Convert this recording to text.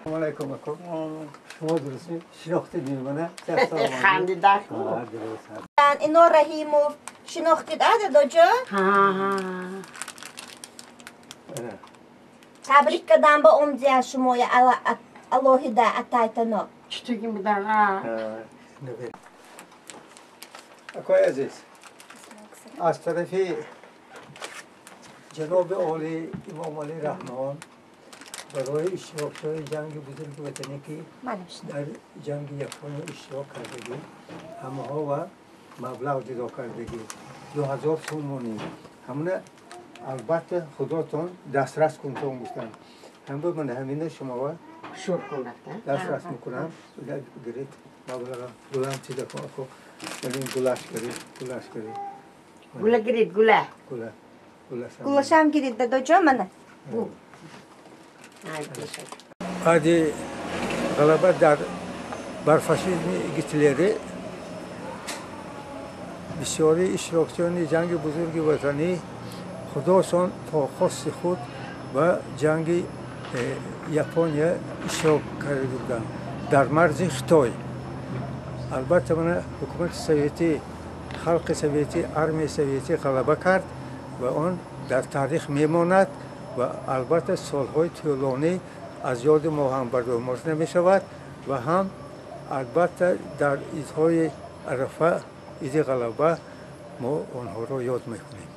Алейкум, ако. Шумо дурустӣ шинохтед мемона? Хандида. Ино Раҳимов шинохтед, а, дадоҷон? Табрик кардам, ба омдия шумоя алоҳида атайтано. Чутуги будан. Акои азиз, аз тарафи ҷаноби олӣ Имомалӣ Раҳмон барои иштирокчиёни ҷанги бузурги ватанӣ, ки дар ҷанги Япония иштирок кардагӣ, ҳамаҳо ва маблағ ҷудо кардагӣ, 2000 сомонӣ. Ҳамона албатта худотон дастрас кунтон гуфтанд. Ҳам мана ҳамина шумоа дастрас мекунам, гиред маблаға. Гулам чида кун, ако, гулаш гиред, гулаш гиред. Гула гиред, гула. Гула. Гулашам гиред, дадоҷон, мана. Баъди ғалаба дар бар фашизми Гитлерӣ бисёри иштирокчиёни ҷанги бузурги ватанӣ худошон то хости худ ба ҷанги Япония иштирок карда буданд дар марзи Хитой. Албатта, мана ҳукумати советӣ, халқи советӣ, армияи советӣ ғалаба кард ва он дар таърих мемонад ва албатта солҳои тӯлонӣ аз ёди мо ҳам бардомош намешавад ва ҳам албатта дар идҳои арафа, иди ғалаба, мо онҳоро ёд мекунем.